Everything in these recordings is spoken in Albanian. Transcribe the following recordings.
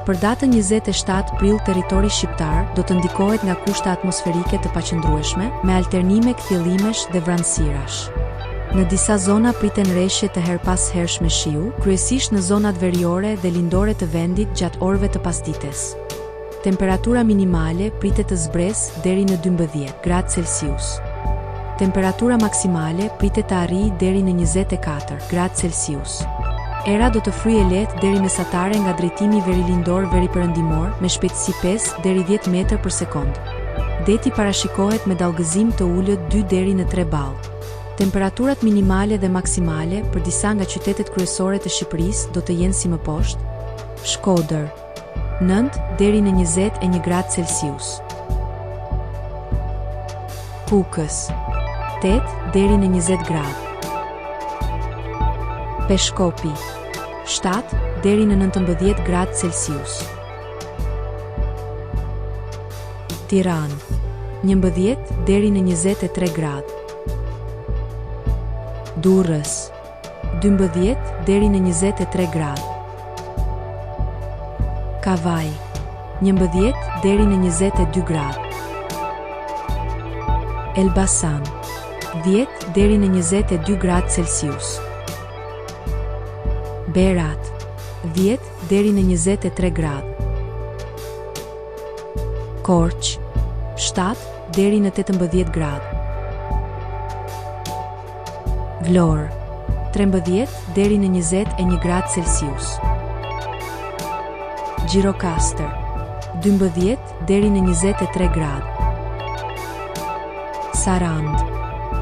Për datën 27 prill territori shqiptar do të ndikohet nga kushte atmosferike të paqëndrueshme, me alternime kthjellimesh dhe vranësirash. Në disa zona priten reshje të herëpashershme shiu, kryesisht në zonat veriore dhe lindore të vendit gjatë orëve të pasdites. Temperatura minimale pritet të zbresë deri në 12 gradë Celsius. Temperatura maksimale pritet të arrijë deri në 24 gradë Celsius. Era do të fryjë e lehtë deri mesatare nga drejtimi verilindor-veriperëndimor me shpejtësi 5 deri 10 metër për sekondë. Deti parashikohet me dallgëzim të ulët 2 deri në 3 ballë. Temperaturat minimale dhe maksimale për disa nga qytetet kryesore të Shqipërisë do të jenë si më poshtë: Shkodër, 9 deri në 21 gradë Celsius. Kukës, 8 deri në 20 gradë. Peshkopi, 7 deri në 19 gradë Celsius. Tiranë, 11 deri në 23 gradë. Durrës, 12 deri në 23 gradë. Kavajë, 11 deri në 22 gradë. Elbasan, 10 deri në 22 gradë Celsius. Berat, 10 deri në 23 gradë. Korçë, 7 deri në 18 gradë. Vlorë, 13 deri në 21 gradë Celsius. Gjirokastër, 12 deri në 23 gradë. Sarandë,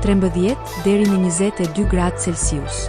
13 deri në 22 gradë Celsius.